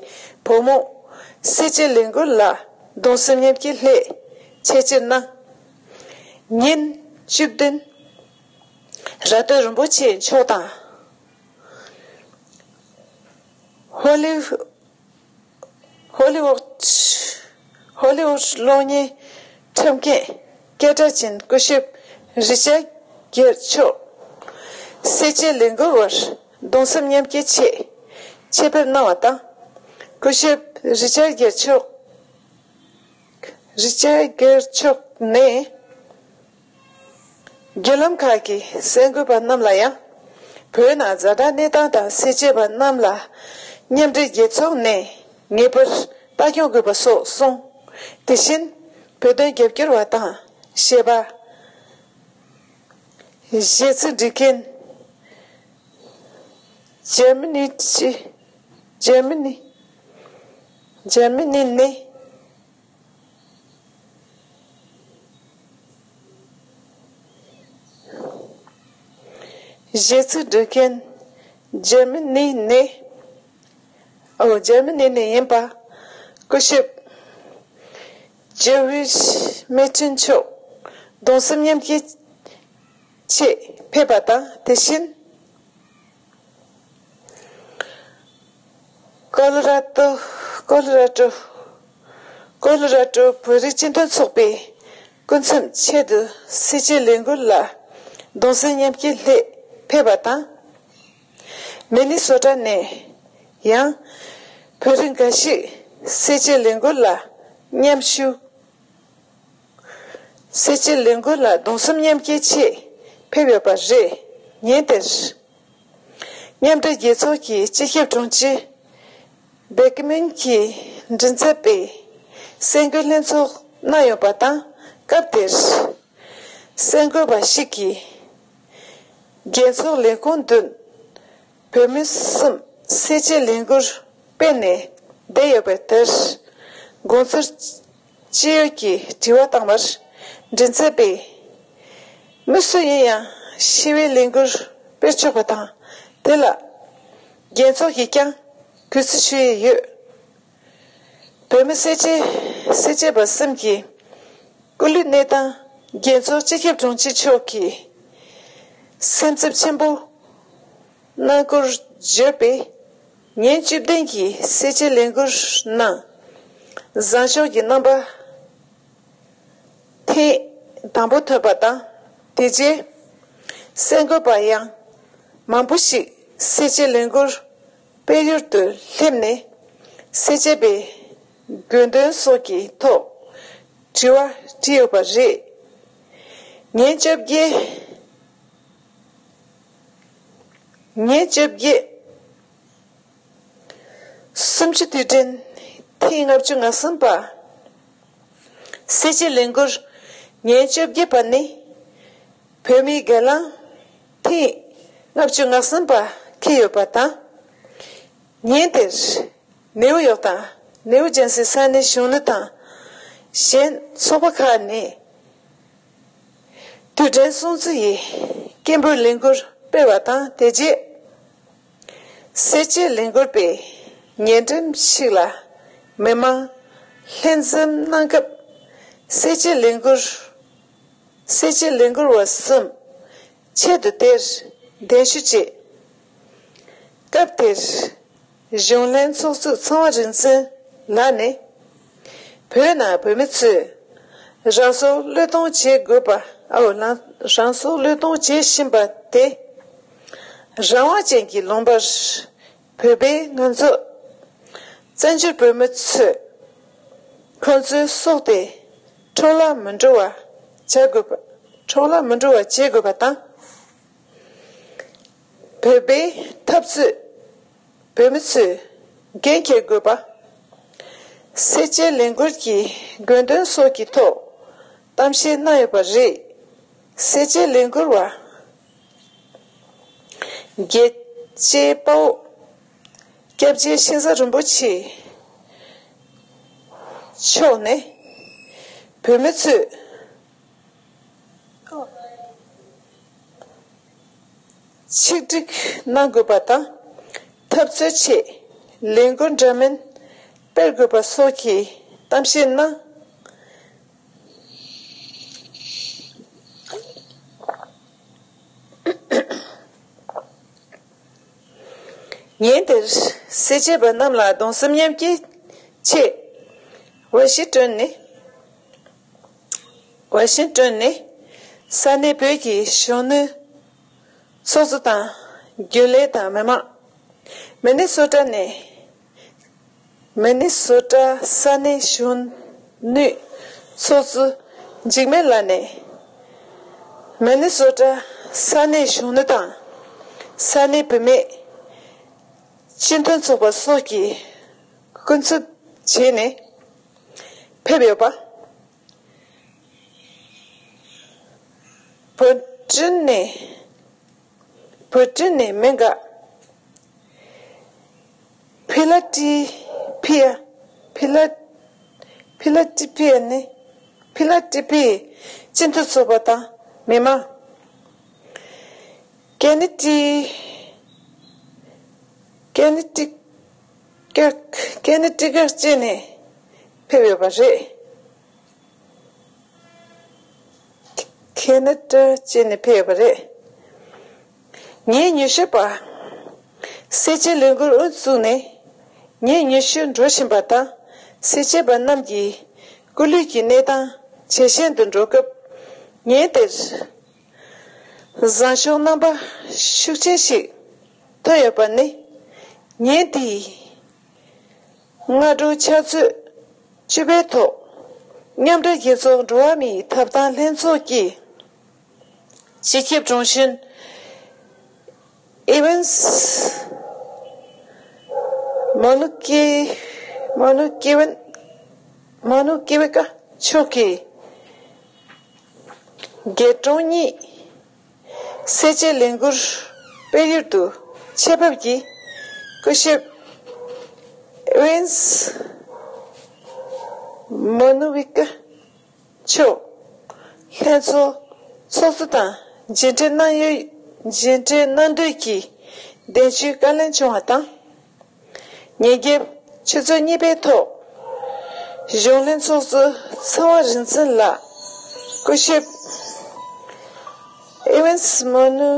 བུ་མོ་སེར་བྱེས་ལས་འགུལ་ལ་གདུང་སེམས་མཉམ་སྐྱེད་སླད་ཆེད་ཕྱིར་གནང་། ཉིན་བཅུ་བདུན། ར་སྟོད་རིན་པོ་ཆེ་མཆོག་དང་། ཧོ་ལི། ཧོ་ལི་ཝུཌ། ཧོ་ལི་ཝུཌ་གློག་བརྙན་འཁྲབ་མཁན་སྐད་གྲགས་ཅན་སྐུ་ཞབས་རི་ཅར་གེར་མཆོག་སེར་བྱེས་ལས་འགུལ་བར་གདུང་སེམས་མཉམ་སྐྱེད་ཆེད་ཆེད་ཕེབས་གནང་བ་དང་། སྐུ་ཞབས་རི་ཅར་གེར་མཆོག་རི་ཅར་གེར་མཆོག་ནས། བརྒྱུད་ལམ་ཁག་གི་གསར་འགོད་པ་རྣམས་ལ་ཡང་། བོད་ནང་ཛ་དྲག་གནས་སྟངས་དང་སེར་བྱེས་པ་རྣམས་ལ་མཉམ་འབྲེལ་རྒྱལ་ཚོགས་ནས་ངེས་པར་ལྟ་སྐྱོང་དགོས་པ་སོགས་གསུངས། དེ་བཞིན་བོད་དོན་རྒྱབ་སྐྱོར་བ་དང་གཞས་པ། གཞས་ཚིག་འབྲི་མཁན། འཇར་མ་ནི་ཅི། འཇར་མ་ནི། འཇར་མ་ནི་ནས། གཞས་ཚིག་འབྲི་མཁན། འཇར་མ་ནི་ནས། ཨོ། འཇར་མ་ནི་ནས་ཡིན་པ། སྐུ་ཞབས་ཇེ་ཝིད་མེ་ཏིན་མཆོག་གདུང་སེམས་མཉམ་སྐྱེད་ཆེད་ཕེབས་པ་དང་། དེ་བཞིན། ཀོ་ལོ་ར་ཏོ། ཀོ་ལོ་ར་ཏོ། ཀོ་ལོ་ར་ཏོ་བོད་རིགས་སྤྱི་མཐུན་ཚོགས་པའི་ སྐུ་མཚམས་ཆེད་དུ་སེར་བྱེས་ལས་འགུལ་ལ་གདུང་སེམས་མཉམ་སྐྱེད་སླད་ཕེབས་པ་དང་། མི་ནི་སོ་ཊ་ནས་ཡང་བོད་རིགས་འགའ་ཞིག་སེར་བྱེས་ལས་འགུལ་ལ་མཉམ་ཞུགས། སེར་བྱེས་ལས་འགུལ་ལ་གདུང་སེམས་མཉམ་སྐྱེད་ཆེད་ཕེབས་ཡོད་པ་རེད། ཉིན་དེར། མཉམ་འབྲེལ་རྒྱལ་ཚོགས་ཀྱི་སྤྱི་ཁྱབ་དྲུང་ཆེ་བེ་ཀི་མིན་གྱི་མགྲིན་ཚབ་པས་གསར་འགོད་ལྷན་ཚོགས་གནང་ཡོད་པ་དང་། སྐབས་དེར་གསར་འགོད་པ་ཞིག་གིས་རྒྱལ་ཚོགས་ལས་ཁུངས་མདུན་བོད་མི་གསུམ་སེར་བྱེས་ལས་འགུལ་སྤེལ་ནས་བསྡད་ཡོད་པ་དེར་དགོངས་ཚུལ་ཅི་ཡོད་ཀྱི་དྲི་བ་བཏང་བར། མགྲིན་ཚབ་པས། མི་སུ་ཡིན་ཡང་ཞི་བའི་ལས་འགུལ་སྤེལ་ཆོག་པ་དང་། དེ་ལ་རྒྱལ་ཚོགས་ཀྱིས་ཀྱང་གུས་བརྩི་ཞུ་ཡི་ཡོད། བོད་མི་སེར་བྱེས་སེར་བྱེས་པ་གསུམ་གྱི་སྐུ་ལུས་གནས་སྟངས་རྒྱལ་ཚོགས་སྤྱི་ཁྱབ་དྲུང་ཆེ་མཆོག་གིས་སེམས་འཚབ་ཆེན་པོ་གནང་སྐོར་བརྗོད་པས། ཉིན་བཅུ་བདུན་གྱི་སེར་བྱེས་ལས་འགུལ་ནང་བཟང་ཕྱོགས་ཀྱི་རྣམ་པ་ཐེངས་དང་པོ་ཐོན་པ་དང་། དེ་རྗེས་གསར་འགོད་པ་ཡང་མང་པོ་ཞིག་སེར་བྱེས་ལས་འགུལ་སྤེལ་ཡུལ་དུ་སླེབས་ནས་སེར་བྱེས་པའི་དགོས་འདུན་སོགས་ཀྱི་ཐོག་དྲི་བ་དྲིས་ཡོད་པ་རེད། ཉིན་བཅོ་བརྒྱད། ཉིན་བཅོ་བརྒྱད། གསུམ་བཅུ་དུས་དྲན་ཐེངས་ལྔ་བཅུ་ང་གསུམ་པ། སེར་བྱེས་ལས་འགུལ་ཉིན་བཅོ་བརྒྱད་པ་ནི་བོད་མིའི་སྒེར་ལངས་ཐེངས་ལྔ་བཅུ་ང་གསུམ་པ་འཁེལ་ཡོད་པ་དང་། ཉིན་དེར་ནེའུ་ཡོག་དང་ནེའུ་ཇར་སི་ས་གནས་གཞོན་ནུ་དང་གཞན་ཚོགས་པ་ཁག་ནས་དུས་དྲན་སྲུང་བརྩི་ཡི་སྐད་འབོད་ལས་འགུལ་སྤེལ་བ་དང་། དེ་རྗེས་སེར་བྱེས་ལས་འགུལ་པས་ཉེ་འགྲམ་ཞིག་ལ་མི་མང་ལྷན་འཛོམས་གནང་སྐབས། སེར་བྱེས་ལས་འགུལ། སེར་བྱེས་ལས་འགུལ་བ་གསུམ་ཆེད་དུ་དེར་གདན་ཞུ་བྱས། སྐབས་དེར་གཞུང་ལྷན་ཚོགས་གཙོ་ཚངས་དབང་རིག་འཛིན་ལགས་ནས། བོད་ནང་བོད་མི་ཚོས་རང་སྲོག་བློས་གཏོང་བྱེད་དགོས་པ། ཨའོ་ལ། རང་སྲོག་བློས་གཏོང་བྱེད་བཞིན་པ་དེ་རང་དབང་ཅན་གྱི་ལུང་པར་བོད་པའི་ང་ཚོ་བཙན་བྱོལ་བོད་མི་ཚོས་ཁོང་ཚོའི་སྲོག་དེ་འཕྲོ་བརླག་མི་འགྲོ་བ་བྱ་དགོས་པ། འཕྲོ་བརླག་མི་འགྲོ་བ་བྱེད་དགོས་པ་དང་། བོད་པའི་འཐབ་རྩོད་བོད་མི་ཚོས་འགན་འཁྱེར་དགོས་པ། སེར་བྱེས་ལས་འགུལ་གྱི་དགོས་འདུན་སོགས་ཀྱི་ཐོག་གཏམ་བཤད་གནང་ཡོད་པ་རེད། སེར་བྱེས་ལས་འགུལ་བ་རྒྱལ་གཅེས་དཔའ་བོ་སྐྱབས་རྗེ་ཤིང་བཟའ་རིན་པོ་ཆེ་མཆོག་ནས་བོད་མི་ཚོས་ཆིག་སྒྲིལ་གནང་དགོས་པ་དང་། འཐབ་རྩོད་ཆེད་ལས་འགུལ་འདྲ་མིན་སྤེལ་དགོས་པ་སོགས་ཀྱི་གཏམ་བཤད་གནང་། ཉིན་དེར་སེར་བྱེས་པ་རྣམས་ལ་གདུང་སེམས་མཉམ་སྐྱེད་ཆེད་ཝ་ཤིང་ཏོན་ནས། ཝ་ཤིང་ཏོན་ནས་ས་གནས་བོད་ཀྱི་གཞོན་ནུ་ཚོགས་གཙོ་དང་། རྒྱུན་ལས་དང་མི་མང་། མི་ནི་སོ་ཊ་ནས། མི་ནི་སོ་ཊ་ས་གནས་གཞོན་ནུའི་ཚོགས་གཙོ་འཇིགས་མེད་ལགས་ནས། མི་ནི་སོ་ཊ་ས་གནས་གཞོན་ནུ་དང་ས་གནས་བུད་མེད་སྤྱི་མཐུན་ཚོགས་པ་སོགས་ཀྱི་སྐུ་མཚམས་བྱས་ནས་ཕེབས་ཡོད་པ། བོད་དྲིན་ནས། བོད་དྲིན་ནས་མི་འགའ། ཕི་ལ་ཏི་ཕི་ཡ། ཕི་ལ། ཕི་ལ་ཏི་ཕི་ཡ་ནི། ཕི་ལ་ཏི་ཕི་སྤྱི་མཐུན་ཚོགས་པ་དང་མི་མང་། ཀེ་ནི་ཏི། ཀེ་ནི་ཏི། ཀེ། ཀེ་ནི་ཏི་ག་བཅས་ནས་ཕེབས་ཡོད་པ་རེད། ཁེ་ན་ཌ་བཅས་ནས་ཕེབས་ཡོད་པ་རེད། ཉིན་ཉི་ཤུ་པ། སེར་བྱེས་ལས་འགུལ་དབུ་བཙུགས་ནས་ཉིན་ཉི་ཤུ་འགྲོ་བཞིན་པ་དང་། སེར་བྱེས་པ་རྣམས་ཀྱི་སྐུ་ལུས་ཀྱི་གནས་སྟངས་ ཇེ་ཞན་དུ་འགྲོ་སྐབས། ཉིན་དེར་བཟང་ཕྱོགས་རྣམ་པ་ཤུགས་ཆེན་ཞིག་ཐོན་ཡོད་པ་ནི། ཉིན་དེའི་སྔ་དྲོ་ཕྱག་ཚོད་བཅུ་པའི་ཐོག་མཉམ་འབྲེལ་རྒྱལ་ཚོགས་འགྲོ་བ་མིའི་ཐོབ་ཐང་ལྷན་ཚོགས་ཀྱི་སྤྱི་ཁྱབ་དྲུང་ཆེན་ཨི་ཝན་སི་མོ་ནུ་ཀེ་མོ་ནུ་ཀེ་ཝན་མོ་ནུ་ཀེ་ཝེ་ཀ་མཆོག་གིས། རྒྱལ་དྲུང་གཉིས་སེར་བྱེས་ལས་འགུལ་སྤེལ་ཡུལ་དུ་ཆེད་ཕེབས་ཀྱིས་སྐུ་ཞབས་ཨི་ཝན་སི་མོ་ནུ་ཝི་ཀ་མཆོག་ལྷན་ཚོགས་ཚོགས་གཙོ་དང་མཇལ་འཕྲད་གནང་ཡུལ་མཇལ་འཕྲད་གནང་འདོད་ཀྱི་གདན་ཞུའི་བཀའ་ལན་བྱུང་བ་དང་། ཉིན་རྒྱབ་ཆུ་ཚོད་གཉིས་པའི་ཐོག་གཞུང་ལྷན་ཚོགས་གཙོ་ཚེ་དབང་རིག་འཛིན་ལགས་སྐུ་ཞབས་ཨི་ཝན་སི་མོ་ནུ་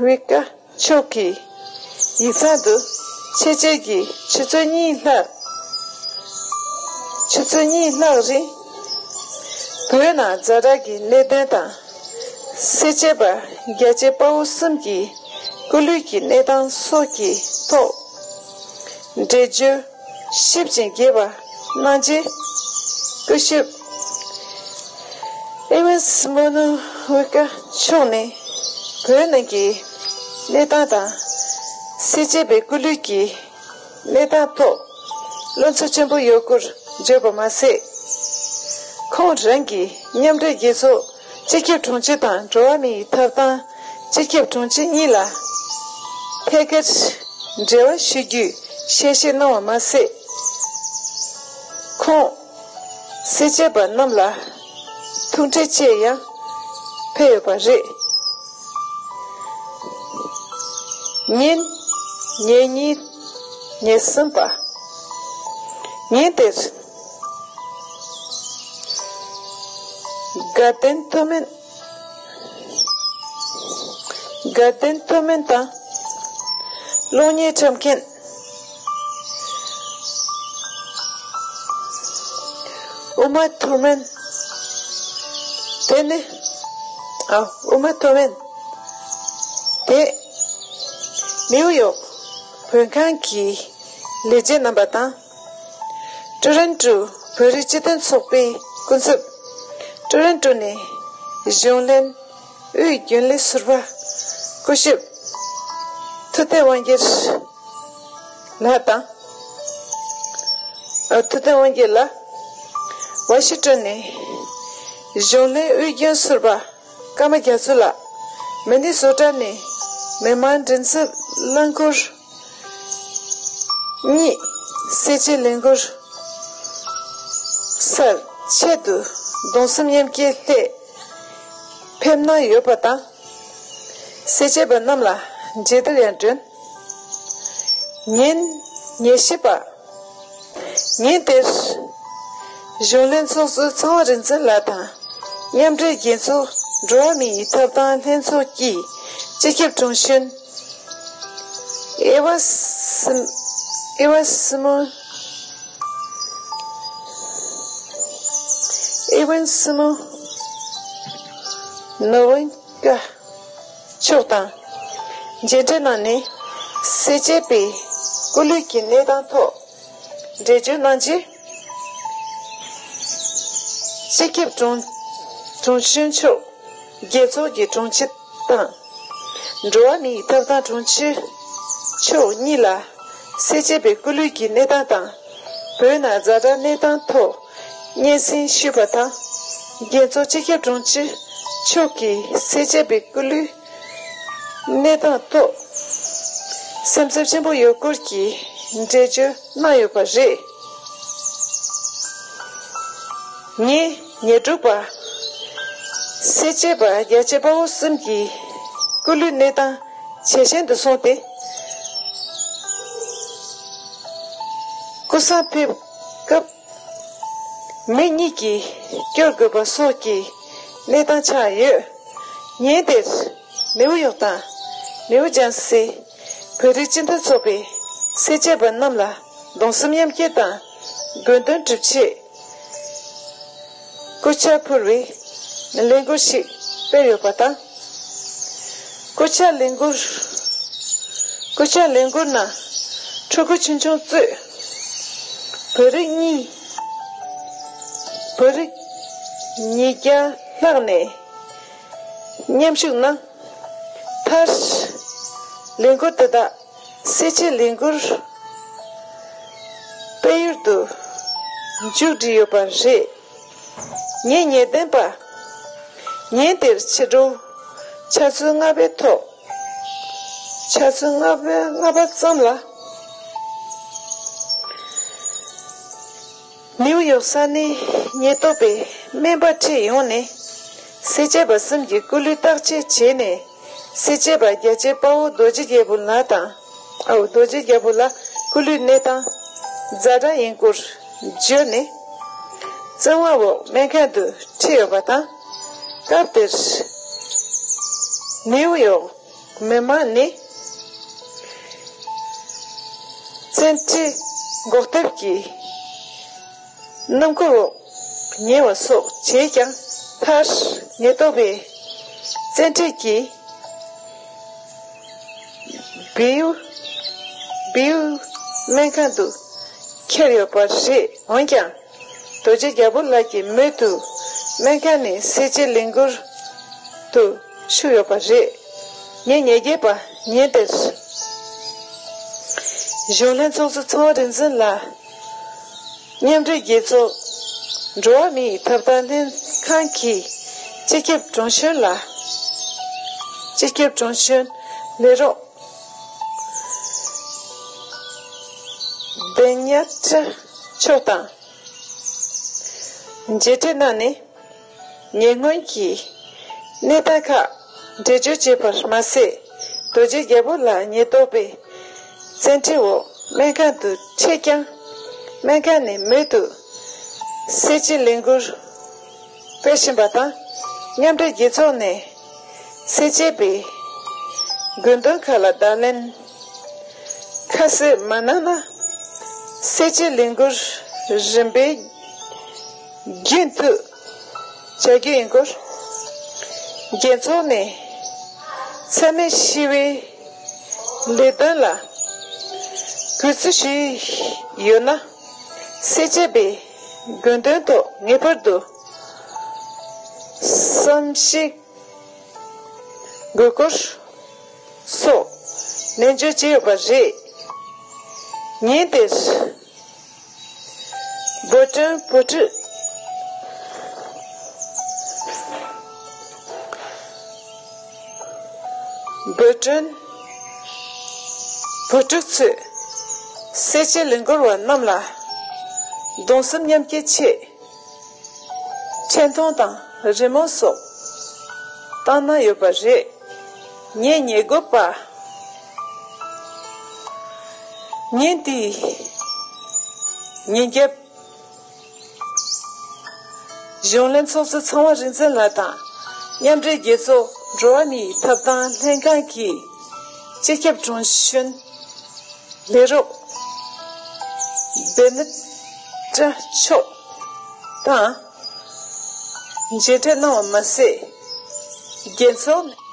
ཝི་ཀ་མཆོག་གི་ཡིག་ཚང་དུ་ཕྱི་རྒྱལ་གྱི་ཆུ་ཚོད་གཉིས་ལྷག་ཆུ་ཚོད་གཉིས་ལྷག་རིང་བོད་ནང་ཛ་དྲག་གི་གནད་དོན་དང་། སེར་བྱེས་པ་རྒྱལ་གཅེས་དཔའ་བོ་གསུམ་གྱི་སྐུ་ལུས་ཀྱི་གནས་སྟངས་སོགས་ཀྱི་ཐོག་འགྲེལ་བརྗོད་ཞིབ་ཅིང་རྒྱས་པ་གནང་རྗེས། སྐུ་ཞབས་ཨི་ཝན་སི་མོ་ནུ་ཝི་ཀ་མཆོག་ནས་བོད་ནང་གི་གནས་སྟངས་དང་། སེར་བྱེས་པའི་སྐུ་ལུས་ཀྱི་གནས་སྟངས་ཐོག་བློ་འཚབ་ཆེན་པོ་ཡོད་སྐོར་བརྗོད་པ་མ་ཟད། ཁོང་རང་གིས་མཉམ་འབྲེལ་རྒྱལ་ཚོགས་སྤྱི་ཁྱབ་དྲུང་ཆེ་དང་འགྲོ་བ་མིའི་ཐོབ་ཐང་སྤྱི་ཁྱབ་དྲུང་ཆེ་གཉིས་ལ་ཐད་ཀར་འབྲེལ་བ་ཞུ་རྒྱུའི་ཞལ་བཞེས་གནང་བ་མ་ཟད། ཁོང་སེར་བྱེས་པ་རྣམས་ལ་ཐུགས་འཕྲད་ཆེད་ཡང་ཕེབས་ཡོད་པ་རེད། ཉིན་ཉེར་གཉིས་ཉེར་གསུམ་པ། ཉིན་དེར་དགའ་ལྡན་མཐོ་དམན་དགའ་ལྡན་མཐོ་དམན་དང་གློག་བརྙན་འཁྲབ་མཁན་དབུ་མ་མཐོ་དམན། དེ་ནི་ཨ་དབུ་མ་མཐོ་དམན་དེ་ནིའུ་ཡོག་བོད་ཁང་གི་ལས་བྱེད་རྣམ་པ་དང་། ཀྲོ་རོན་ཀྲོ་བོད་རིགས་སྤྱི་མཐུན་ཚོགས་པའི་སྐུ་ཚབ། ཀྲོ་རོན་ཀྲོ་ནས་གཞུང་ལྷན་དབུས་རྒྱུན་ལས་ཟུར་པ་སྐུ་ཞབས་ཐུབ་བསྟན་དབང་རྒྱལ་ལགས་དང་། ཨ་ཐུབ་བསྟན་དབང་རྒྱལ་ལགས། ཝ་ཤིང་ཊོན་ནས་གཞུང་ལྷན་དབུས་རྒྱུན་ཟུར་པ་ཀརྨ་རྒྱ་མཚོ་ལགས། མི་ནི་སོ་ཊ་ནས་མི་དམངས་མགྲིན་ཚབ་རླངས་འཁོར་གཉིས་སེར་བྱེས་ལས་འགུལ་སར་ཆེད་དུ་གདུང་སེམས་མཉམ་སྐྱེད་སླད་ཕེབས་གནང་ཡོད་པ་དང་། སེར་བྱེས་པ་རྣམས་ལ་མཇལ་དར་ཡང་བསྒྲོན། ཉིན་ཉེར་བཞི་པ། ཉིན་དེར་གཞུང་ལྷན་ཚོགས་གཙོ་ཚེ་དབང་རིག་འཛིན་ལགས་དང་མཉམ་འབྲེལ་རྒྱལ་ཚོགས་འགྲོ་བ་མིའི་ཐོབ་ཐང་ལྷན་ཚོགས་ཀྱི་སྤྱི་ཁྱབ་དྲུང་ཆེན་ཨེ་ཝ་སི་ཨེ་ཝ་སི་མོ་ཨེ་ཝ་སི་མོ་ནོ་ཝན་ཀ་མཆོག་དང་མཇལ་འཕྲད་གནང་ནས་སེར་བྱེས་པའི་སྐུ་ལུས་ཀྱི་གནས་སྟངས་ཐོག་འགྲེལ་བརྗོད་གནང་རྗེས། སྤྱི་ཁྱབ་དྲུང་དྲུང་ཆེན་མཆོག་རྒྱལ་ཚོགས་ཀྱི་དྲུང་ཆེ་དང་། འགྲོ་བ་མིའི་ཐོབ་ཐང་དྲུང་ཆེ་མཆོག་གཉིས་ལ་སེར་བྱེས་པའི་སྐུ་ལུས་ཀྱི་གནས་སྟངས་དང་། བོད་ནང་ཛ་དྲག་གནས་སྟངས་ཐོག་སྙན་སེང་ཞུས་པ་དང་། རྒྱལ་ཚོགས་སྤྱི་ཁྱབ་དྲུང་ཆེ་མཆོག་གིས་སེར་བྱེས་པའི་སྐུ་ལུས་གནས་སྟངས་ཐོག་སེམས་འཚབ་ཆེན་པོ་ཡོད་སྐོར་གྱི་འགྲེལ་བརྗོད་གནང་ཡོད་པ་རེད། ཉིན་ཉེར་དྲུག་པ། སེར་བྱེས་པ་རྒྱལ་གཅེས་དཔའ་བོ་གསུམ་གྱི་སྐུ་ལུས་གནས་སྟངས་ཇེ་ཞན་དུ་སོང་སྟེ། སྐུ་སྲུང་ཕེབས་སྐབས་མི་གཉིས་ཀྱིས་སྐྱོར་དགོས་པ་སོགས་ཀྱི་གནས་སྟངས་ཆགས་ཡོད། ཉིན་དེར་ནེའུ་ཡོག་དང་ནེའུ་ཇར་སི་བོད་རིགས་སྤྱི་མཐུན་ཚོགས་པས་སེར་བྱེས་པ་རྣམས་ལ་གདུང་སེམས་མཉམ་སྐྱེད་དང་དགོས་འདུན་སྒྲུབ་ཆེད། སྐུ་ཕྱྭ་ཕུལ་བའི་ལས་འགུལ་ཞིག་སྤེལ་ཡོད་པ་དང་། སྐུ་ཕྱྭ་ལས་འགུལ། སྐུ་ཕྱྭ་ལས་འགུལ་ནང་ཕྲུ་གུ་ཆུང་ཆུང་གཙོས་བོད་རིགས་གཉིས། བོད་རིགས་ཉིས་བརྒྱ་ལྷག་ནས་མཉམ་ཞུགས་གནང་། མཐར་ལས་འགུལ་དེ་དག་སེར་བྱེས་ལས་འགུལ་སྤེལ་ཡུལ་དུ་མཇུག་བསྒྲིལ་ཡོད་པ་རེད། ངས་ངེས་གཏན་པ། ཉིན་དེར་ཕྱི་དྲོ་ཆུ་ཚོད་ལྔ་པའི་ཐོག་ཆུ་ཚོད་ལྔ་པའི་ལྔ་པ་ཙམ་ལ། ནིའུ་ཡོག་ས་གནས་ཉེན་རྟོག་པས་སྨན་པ་ཁྲིད་ཡོང་ནས། སེར་བྱེས་པ་གསུམ་གྱི་སྐུ་ལུས་བརྟག་དཔྱད་བྱས་ནས། སེར་བྱེས་པ་རྒྱལ་གཅེས་དཔའ་བོ་རྡོ་རྗེ་རྒྱལ་པོ་ལགས་དང་། ཨོ། རྡོ་རྗེ་རྒྱལ་པོ་ལགས་སྐུ་ལུས་གནས་སྟངས་ཛ་དྲག་ཡིན་སྐོར་བརྗོད་ནས། བཙོན་དབང་འོག་སྨན་ཁང་དུ་ཁྲིད་ཡོད་པ་དང་། སྐབས་དེར་ནིའུ་ཡོག་མི་མང་ནས་བཙན་ཁྲིད་འགོག་ཐབས་ཀྱི་སྣུམ་འཁོར་འོག་ཉལ་བ་སོགས་བྱས་ཀྱང་། མཐར་ཉེན་རྟོག་པས་བཙན་ཁྲིད་ཀྱིས་བིའུ་བིའུ་སྨན་ཁང་དུ་ཁྱེར་ཡོད་པ་རེད། འོན་ཀྱང་། རྡོ་རྗེ་རྒྱལ་པོ་ལགས་ཀྱི་མོས་མཐུན་སྨན་ཁང་ནས་སེར་བྱེས་ལས་འགུལ་དུ་ཞུགས་ཡོད་པ་རེད། ཉིན་ཉེར་བརྒྱད་པ་ཉིན་དེར། གཞོན་ལྷན་ཚོགས་གཙོ་ཚངས་པ་རིག་འཛིན་ལགས་མཉམ་འབྲེལ་རྒྱལ་ཚོགས་འགྲོ་བ་མིའི་ཐོབ་ཐང་ལྷན་ཁང་གི་སྤྱི་ཁྱབ་དྲུང་གཞོན་ལ། སྤྱི་ཁྱབ་དྲུང་གཞོན་ལས་རོགས་བེ་ཉེ་ཏྲ་མཆོག་དང་མཇལ་འཕྲད་གནང་ནས། ཉེ་སྔོན་གྱི་གནས་སྟངས་ཁག་འགྲེལ་བརྗོད་བྱས་པར་མ་ཟད། རྡོ་རྗེ་རྒྱལ་པོ་ལགས་ཉེན་རྟོག་པའི་བཙན་ཁྲིད་འོག་སྨན་ཁང་དུ་ཁྲིད་ཀྱང་། སྨན་ཁང་ནས་མོས་མཐུན་སེར་བྱེས་ལས་འགུལ་སྤེལ་བཞིན་པ་དང་། མཉམ་འབྲེལ་རྒྱལ་ཚོགས་ནས་སེར་བྱེས་པའི་དགོས་འདུན་ཁག་ལ་བརྡ་ལན་ཁ་གསལ་མ་གནང་ན། སེར་བྱེས་ལས་འགུལ་རིམ་པས་རྒྱུན་མཐུད་བྱ་རྒྱུ་ཡིན་སྐོར། རྒྱལ་ཚོགས་ནས་མཚམས་མེད་ཞི་བའི་ལས་དོན་ལ་གུས་བརྩི་ཞུས་ཡོད་ན། སེར་བྱེས་པའི་དགོས་འདུན་ཐོག་ངེས་པར་དུ་བསམ་གཞིག་དགོས་སྐོར་སོགས་ནན་བརྗོད་བྱས་ཡོད་པ་རེད། ཉིན་དེར། བོད་དོན་བུ་ཕྲུག་བོད་དོན་བུ་ཕྲུག་ཚོས་སེར་བྱེས་ལས་འགུལ་བ་རྣམས་ལ་གདུང་སེམས་མཉམ་སྐྱེད་ཆེད། ཆེ་མཐོང་དང་རི་མོ་སོགས་བཏང་གནང་ཡོད་པ་རེད། ཉིན་ཉེར་དགུ་པ་ཉིན་དེའི་ཉིན་རྒྱབ། གཞོན་ལྷན་ཚོགས་གཙོ་ཚངས་པ་རིག་འཛིན་ལགས་དང་། མཉམ་འབྲེལ་རྒྱལ་ཚོགས་འགྲོ་བ་མིའི་ཐོབ་ཐང་ལྷན་ཁང་གི་སྤྱི་ཁྱབ་དྲུང་གཞོན་ལས་རོགས་བེ་ནེ་ཏྲ་མཆོག་དང་མཇལ་འཕྲད་གནང་བ་མ་ཟད། རྒྱལ་ཚོགས།